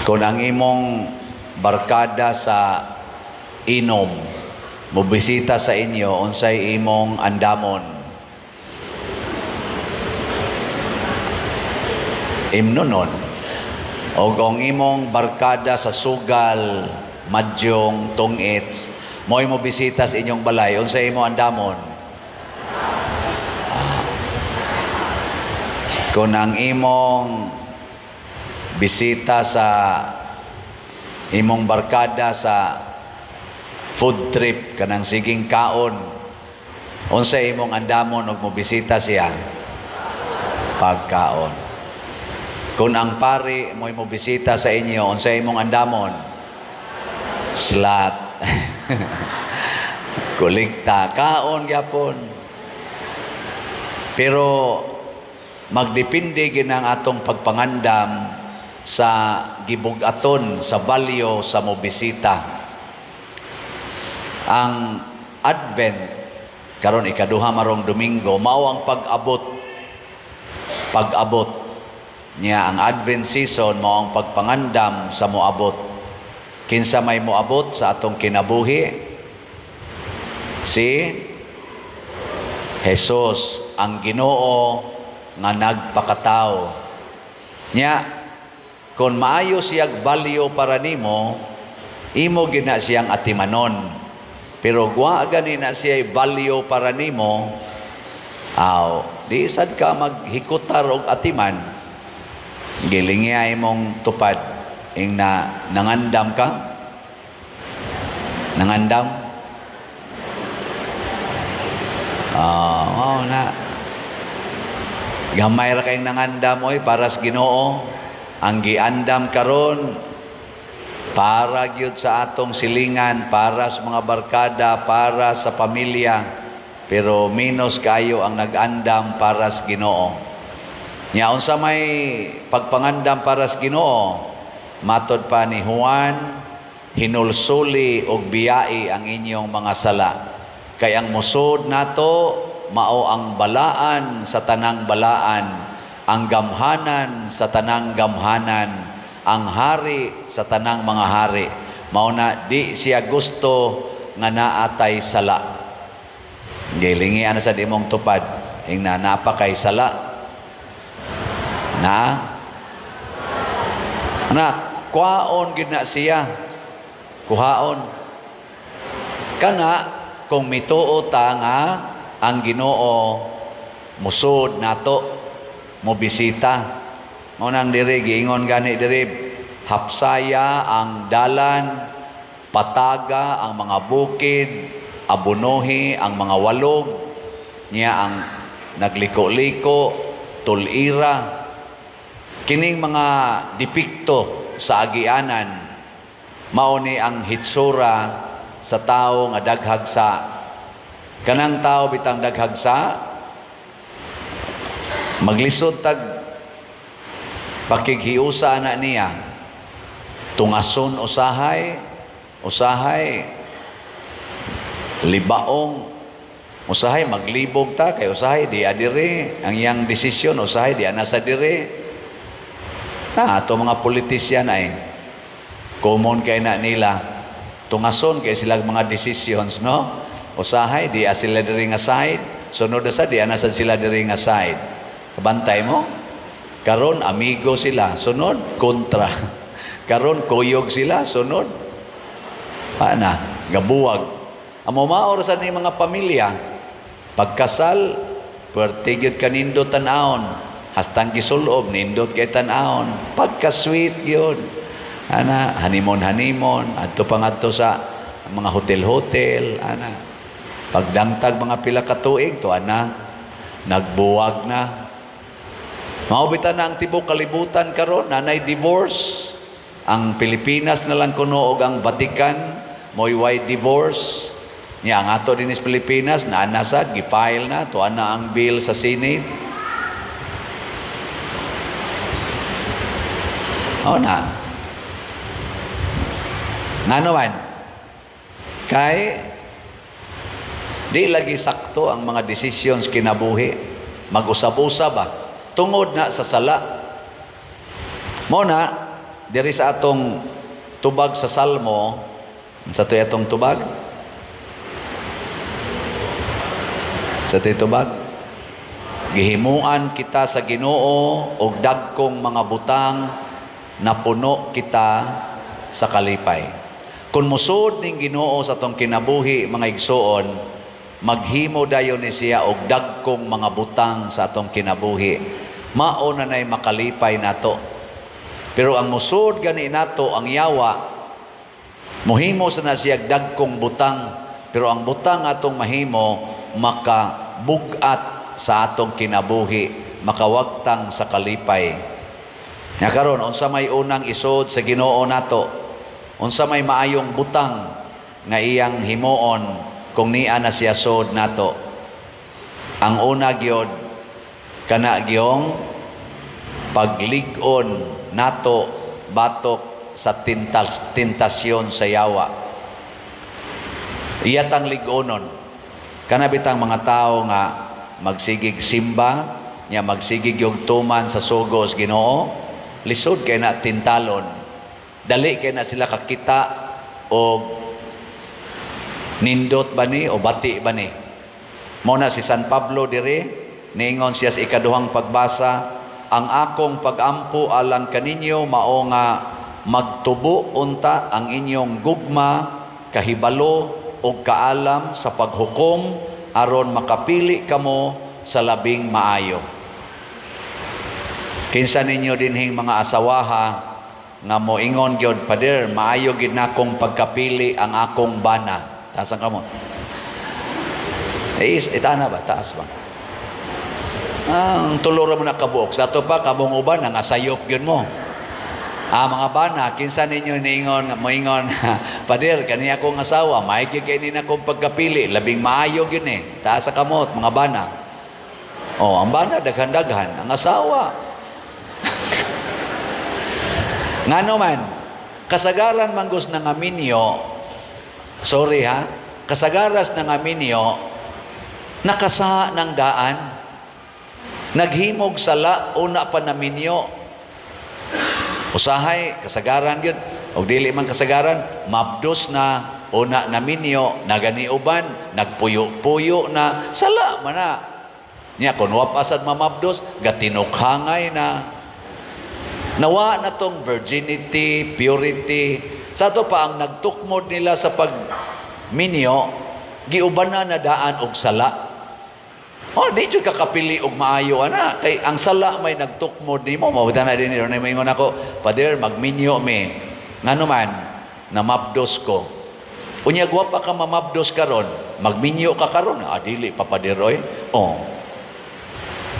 Kung ang imong barkada sa inom mobisita sa inyo, unsay imong andamon? Imnonon. O kung imong barkada sa sugal, madyong, tungit, mo'y mobisita sa inyong balay, unsay imong andamon? Kung ang imong bisita sa imong barkada sa food trip, kanang siging kaon, unsay imong andamon og mobisita siya? Pagkaon. Kung ang pari mo'y mobisita sa inyo, unsay imong andamon? Slat. Kolekta, kaon gyapon. Pero magdepende gyud ang atong pagpangandam sa gibug-aton sa value sa mobisita. Ang Advent karon, ikaduha marong Domingo, mao ang pag-abot. Pag-abot niya, ang Advent season mao ang pagpangandam sa moabot. Kinsa may moabot sa atong kinabuhi? Si Jesus, ang Ginoo nga nagpakatao. Nya kung maayo siyag value para nimo, imo gina siyang atimanon. Pero wa gani na siya value para nimo, aw, di sad ka maghikutar og atiman. Gilingi imong tupad ing na nangandam ka? Nangandam? Ah, oh, na. Gamay ra kayong nangandam oy para sa Ginoo. Ang giandam karon para gyud sa atong silingan, para sa mga barkada, para sa pamilya. Pero menos kayo ang nag-andam para sa Ginoo. Nya unsa may pagpangandam para sa Ginoo? Matod pa ni Juan, hinulsuli og biyai ang inyong mga sala. Kay ang musod nato mao ang balaan sa tanang balaan, ang gamhanan sa tanang gamhanan, ang hari sa tanang mga hari. Mao na di siya gusto nga naatay sala. Gilingi ana sa imong tupad ing na napa kay sala. Na na kuhaon gid na siya. Kuhaon. Kana kung mituo ta nga ang Ginoo musod nato, mo bisita. Mao nang diri giingon gani diri, hapsaya ang dalan, pataga ang mga bukid, abunohi ang mga walog, niya ang nagliko-liko, tulira. Kining mga depikto sa agianan, mao ni ang hitsura sa tao nga daghag sa. Kanang tao bitang daghag sa, maglisod tag pakighiusa na niya, tungason usahay, usahay libaong, usahay maglibog ta kay usahay di adire ang iyang desisyon, usahay di ana sa dire na. Ato mga politisyan ay common kay na nila, tungason kay sila mga decisions, no? Usahay di sila diri nga side, sunod sa di ana sa sila diri nga side. Kabantay mo, karon amigo sila, sunod kontra. Karon kuyog sila, sunod paana gabuwag. Amo mao ra sa ni mga pamilya. Pagkasal, puwerte gyud kanindot tan-awon, hastang gisulob, nindot kay tan-awon, pagka-sweet gyud ana, honeymoon honeymoon, adto pa ngadto sa mga hotel-hotel ana. Pagdangtag mga pila ka tuig to ana, nagbuwag na. Mao bitaw na ang tibok kalibutan karon nanay divorce. Ang Pilipinas na lang kuno og ang Vatican mo'y way divorce. Niya ang ato din sa Pilipinas naa na sad, gi-file na to na ang bill sa Senate. Oh na. Ngano man? Kay di lagi sakto ang mga decisions kinabuhi. Mag-usab-usab ba? Tungod na sa sala. Mo na, Diri sa atong tubag sa Salmo, sa to'y atong tubag? Sa to'y tubag? Gihimuan kita sa Ginoo og dagkong mga butang, napuno kita sa kalipay. Kung musod ning Ginoo sa atong kinabuhi, mga igsoon, maghimo dayon ni siya og dagkong mga butang sa atong kinabuhi. Mao na nay makalipay nato. Pero ang musod gani nato ang yawa, muhimo sa na siya dagkong butang, pero ang butang atong mahimo makabugat sa atong kinabuhi, makawagtang sa kalipay. Nya karon, unsa may unang isod sa Ginoo nato? Unsa may maayong butang nga iyang himuon kung niya na siya sod nato? Ang una gyud, kana gyong paglig-on nato batok sa tentasyon sa yawa. Iya tang lig-onon. Kana bitang mga tao nga magsigig simba, nya magsigig yung tuman sa sugos Ginoo, lisod kay na tintalon. Dali kay na sila kakita og nindot ba ni o bati ba ni. Mao na si San Pablo diri, niingon siya sa ikaduhang pagbasa, "Ang akong pagampo alang kaninyo mao nga magtubo unta ang inyong gugma, kahibalo ug kaalam sa paghukom aron makapili kamo sa labing maayo." Kinsa ninyo dinhing mga asawaha nga moingon gyud, "Pader, maayo gyud nakong pagkapili ang akong bana"? Taas ang kamot. Eh, itana ba? Taas ba? Ang tulo ra mo na kabuok. Sa ato pa, kamong uban, nga sayop gyud mo. Ah, mga bana, kinsa ninyo niingon, moingon, "Pader, kani akong asawa, maayo gyud kay ni akong pagkapili, labing maayo gyud ni"? Taas sa kamot, mga bana. Oh, ang bana, daghan-daghan. Ang asawa. Ngano man, kasagaran manggos na nga minyo, sorry ha, kasagaras na nga minyo, nakasa ng daan, naghimog sala, una pa na minyo. Usahay, kasagaran yun. O dili man kasagaran, mabdos na, una na minyo, naganiuban, nagpuyo-puyo na, sala man na. Nya, kung wapasad mamabdos, gatinukhangay na. Nawa na tong virginity, purity. Sa ato pa, ang nagtukmod nila sa pagminyo, giuban na daan og sala. Oh, di jud ka kapili og maayo ana kay ang sala may nagtukmod nimo. Mawala na din ni moingon ako, "Pader, magminyo mi." Ngano man, namabdos ko. Unya wa pa ka mamabdos karon, magminyo ka karon? Ah, dili pa, pader oy. Oh.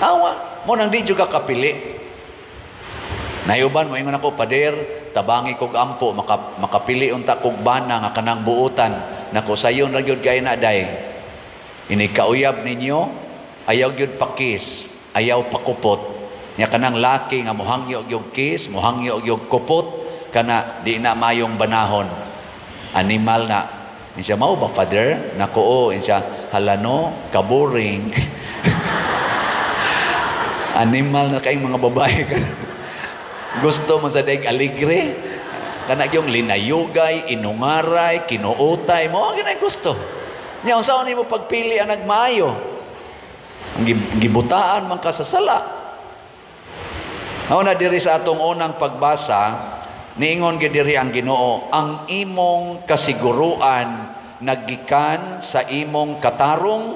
Awa, mo nang di jud ka kapili. Nayuban mo ingon ako, "Pader, tabangi kog ampo, makapili unta kog bana nga kanang buutan." Nako, sayon ra gyud kay na day. Ini kauyab ninyo, ayaw gyud pakis, ayaw pakupot. Nya kanang laki nga mohangyo gyud kiss, mohangyo gyud kupot, kana di na mayong banahon. Animal na. Insa, "Mao ba, Father?" Nako, "Oo." Insa, "Hala no, kaboring." Animal na kayong mga babae. Gusto mo sa daig aligre? Kana yung linayugay, inungaray, kinuutay mo, ang ginay gusto. Nya unsa nimo pagpili ang nagmaayo? Ang gibutaan man ka sa sala. Mao na diri sa atong unang pagbasa, niingon gyud diri ang Ginoo, "Ang imong kasiguruan nagikan sa imong katarong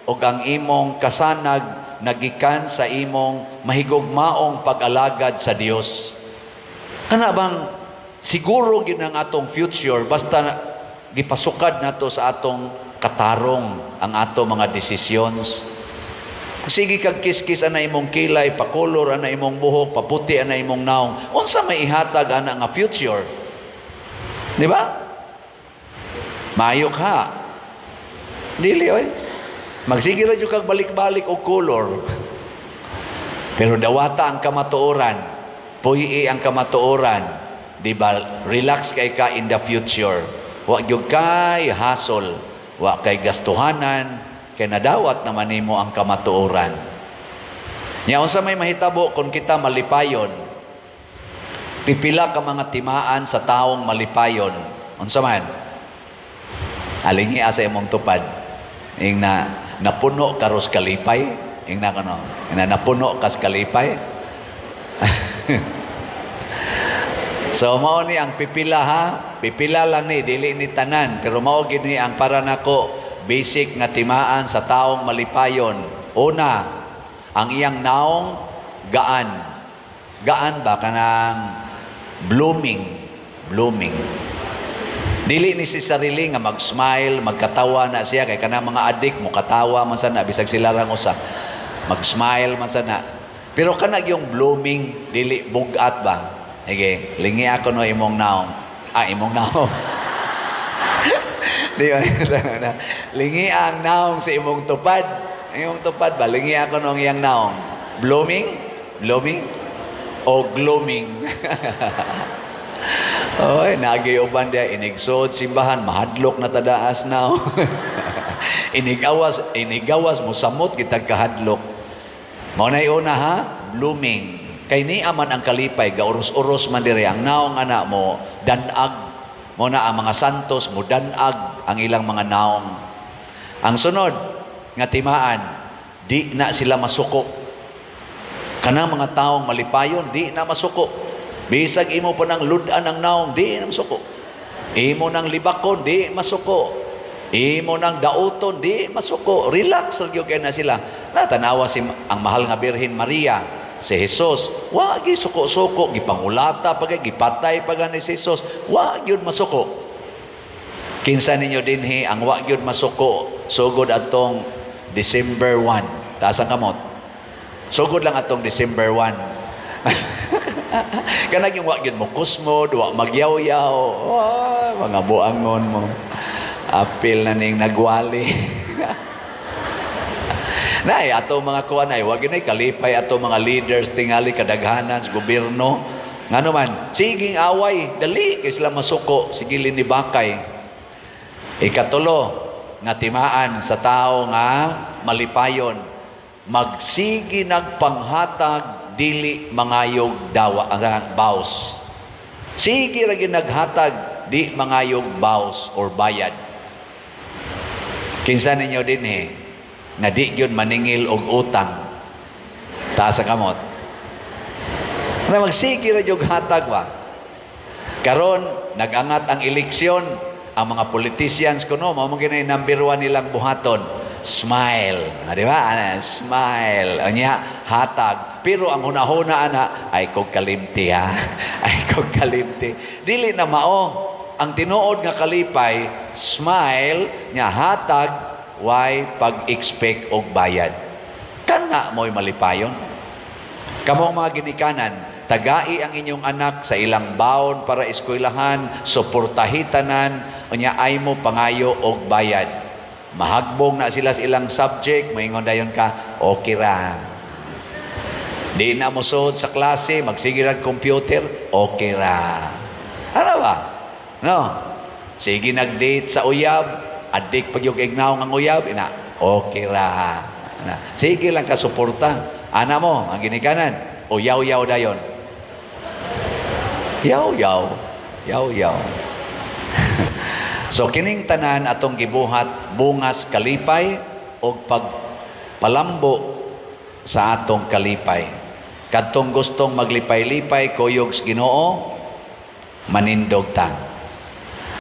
ug ang imong kasanag nagikan sa imong mahigugmaong pag-alagad sa Dios." Kana bang siguro gyud ang atong future basta gipasukad nato sa atong katarong ang ato mga decisions. Sige kag kiskis ana imong kilay, pakolor ana imong buhok, paputi ana imong naong. Unsa may ihatag ana nga future? Di ba? Maayo ka. Dili oy. Magsige ra jud kag balik-balik og color. Pero dawata ang kamatuoran. Puy-i ang kamatuoran. Di ba? Relax kay ka in the future. Wa gyud kay hasol, wa kay gastuhanan, kay nadawat naman nimo ang kamatuoran. Nya unsa may mahitabo kung kita malipayon? Pipila ka mga timaan sa taong malipayon. Unsa man? Alingi sa imong tupad. Ing na napuno karos kalipay. Ing na kano. Ing na napuno kas kalipay. So mao ni ang pipila, ha. Pipila lang ni, dili ni tanan, pero mao gid ni ang para nako basic nga timaan sa taong malipayon. Una, ang iyang naong gaan. Gaan ba, kanang blooming, blooming. Dili ni si sarili nga mag-smile, magkatawa na siya kay kanang mga adik mo katawa man sana bisag sila rang usa. Mag-smile man sana. Pero kanag yung blooming, dili bugat ba? Sige, lingi ako no imong naong. Ah, imong naong. Di ba? Lingi ang naong sa imong tupad. Imong tupad ba? Lingi ako nung iyang naong. Blooming? Blooming? O glooming? Oy, nagi uban diya inigsood simbahan, mahadlok na tadaas now. Inigawas, inigawas mo samot kitag kahadlok. Mao nay una, ha, blooming. Kay niya man ang kalipay, gauros-uros man diri ang naong ana mo danag. Mo na ang mga santos mo danag ang ilang mga naong. Ang sunod nga timaan, di na sila masuko. Kanang mga taong malipayon, di na masuko. Bisag imo pa nang ludan ang naong, di na masuko. Imo nang libakon, di masuko. Imo nang dauton, di masuko. Relax ra gyud kay na sila. Natanawa si ang mahal nga Birhen Maria, si Jesus, wa gyud suko-suko, gipangulata pa kay gipatay pa gani si Jesus, wa gyud masuko. Kinsa ninyo dinhi ang wa gyud masuko sugod atong December 1? Taas ang kamot. Sugod lang atong December 1. Kanang yung wa gyud mo kusmod, wa magyaw-yaw. Oh, mga buangon mo. Apil na ning nagwali. Nay, ato mga kuan ay wag gyud kalipay ato mga leaders tingali kadaghanan sa gobyerno. Ngano man, siging away, dali kay sila masuko, sige ni bakay. Ikatulo nga timaan sa tao nga malipayon, magsigi nagpanghatag, dili mangayog dawa ang baws. Sige ra gyud naghatag, di mangayog baws or bayad. Kinsa ninyo dinhi nga di gyud maningil og utang? Taas sa kamot. Na magsige ra gyud hatag ba? Karon nagangat ang eleksyon, ang mga politicians kuno mao man gyud number one nilang buhaton. Smile. Ah, di ba? Ana, smile. Anya, hatag. Pero ang hunahuna ana, "Ay kog kalimti ha. Ay kog kalimti." Dili na mao. Ang tinuod nga kalipay, smile, nya hatag, way pag-expect og bayad. Kana mo'y malipayon. Kamo mga ginikanan, tagai ang inyong anak sa ilang baon para eskwelahan, suportahi tanan, unya ay mo pangayo og bayad. Mahagbong na sila sa ilang subject, moingon dayon ka, "Okay ra." Di na mo suod sa klase, magsige rag computer, okay ra. Ano ba? No? Sige nag-date sa uyab, adik pag yung ignaw ng uyab, ina, okay ra. Ana, sige lang ka suporta. Ana mo, ang ginikanan, o yaw-yaw dayon. Yaw-yaw. Yaw-yaw. So kining tanan atong gibuhat bungas kalipay og pagpalambo sa atong kalipay. Kadtong gustong maglipay-lipay kuyog sa Ginoo, manindog ta.